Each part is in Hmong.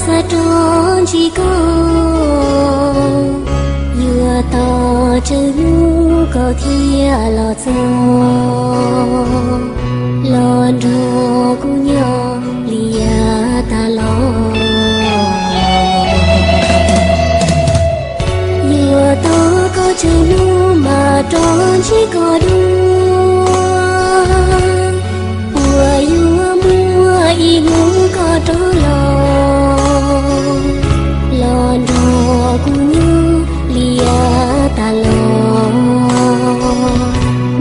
xav rov ntsib koj, yuav tos tsawg hnub koj thiaj los txog, los nrog kuv nyob li yav tas los. Yuav tos koj tsawg hnub mas rov ntsib koj dua, puas yuav muaj ib hnub koj rov los, los nrog kuv nyob li yav tas los,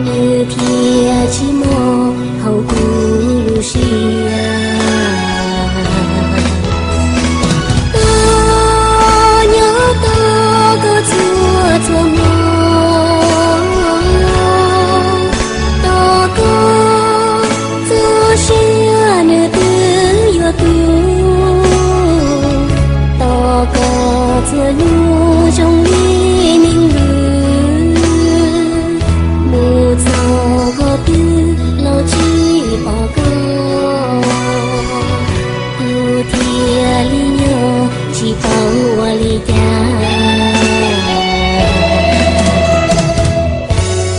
nws thiaj tsis mob hauv kuv lub siab. Tos nyob tos koj txhua txhua hmo, tos koj txoj sia nws twb yuav tu, tos koj txhua hnub zoo li neeg lwj, mus txog qhov twg los tsis pom koj, kuv thiaj li nyob tsis paub ua li cas.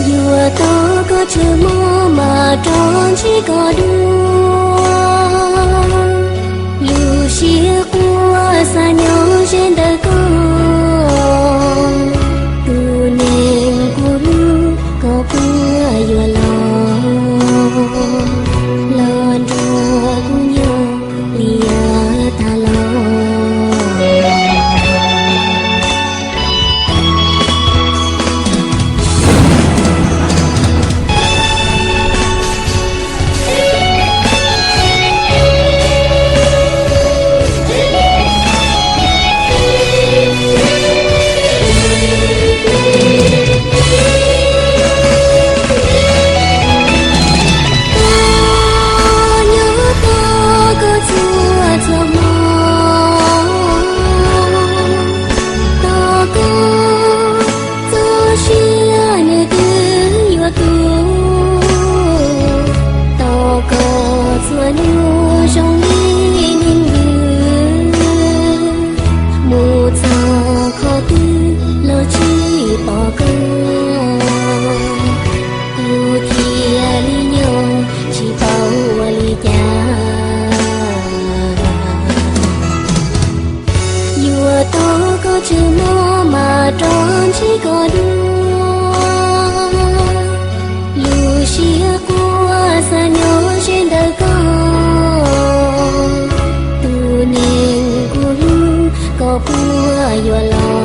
Yuav tos koj tsawg hmo mas rov ntsib koj dua, lub siab quaj xav nyob ze ntawm koj, tus neeg kuv hlub koj puas yuav los, los nrog kuv nyob li yav tas los. Tos nyob tos koj txhua txhua hmo, tos koj txoj sia nws twb yuav tu, tos koj txhua hnub zoo li neeg lwj, mus txog qhov twg los tsis pom koj, kuv thiaj li nyob tsis paub ua li cas. Yuav tos koj tsawg hmo mas rov ntsib koj dua, lub siab quaj xav nyob ze ntawm koj, tus neeg kuv hlub koj puas yuav los,